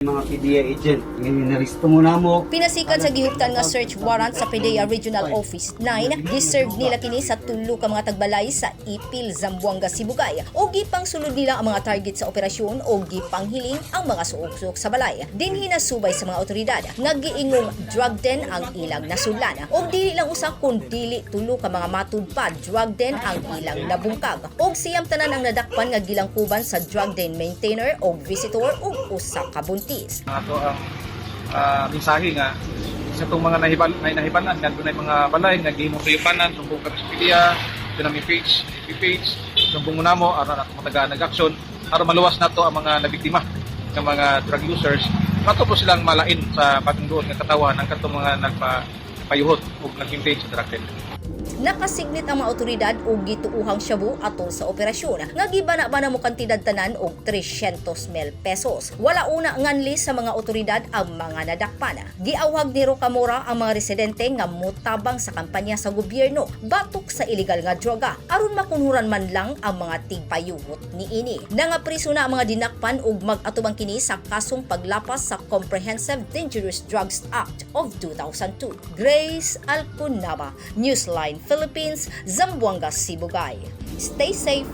Mga PDEA agent, ngayon naresto mo na mo. Pinasikan sa gihuptan nga search warrant sa PDEA Regional Office 9, giserve nila kini sa tulo ka mga tagbalay sa Ipil, Zamboanga, Sibugay. O gipangsulod nila ang mga target sa operasyon o gipanghiling ang mga suok-suok sa balay. Dinhi nasubay sa mga otoridad nga giingong drug den ang ilang nasudlan. Og dili lang usa kun dili tulo ka mga matud pa drug den ang ilang nabungkag. Og siyam tanan ang nadakpan nga gilangkuban sa drug den maintainer og visitor ug usa ka buntis. Ato ang mensahe nga sa itong mga nahibalan nga dunay mga balay nga gihimong tuyupanan, sumbong kami sa PDEA, dunay page, FB page, sumbong mo namo aron ato matagaan nag aksyon aron maluwas nato ang mga nabiktima ng mga drug users, mato po silang malain sa patungduot nga katawan ang katong mga nagpayuhot ug nag-maintain sa drug den. Nakasignit ang mga otoridad og gituuhang shabu atol sa operasyon nga gibana-bana mo kantidad tanan og 300 mil pesos. Wala una nganli sa mga otoridad ang mga nadakpan. Giawhag ni Rocamora ang mga residente nga motabang sa kampanya sa gobyerno batok sa illegal nga droga aron makunhuran man lang ang mga tigpayuhot niini. Nangapriso na ang mga dinakpan ug mag-atubang kini sa kasong paglapas sa Comprehensive Dangerous Drugs Act of 2002. Grace Alcunaba, Newsline Philippines, Zamboanga, Sibugay. Stay safe.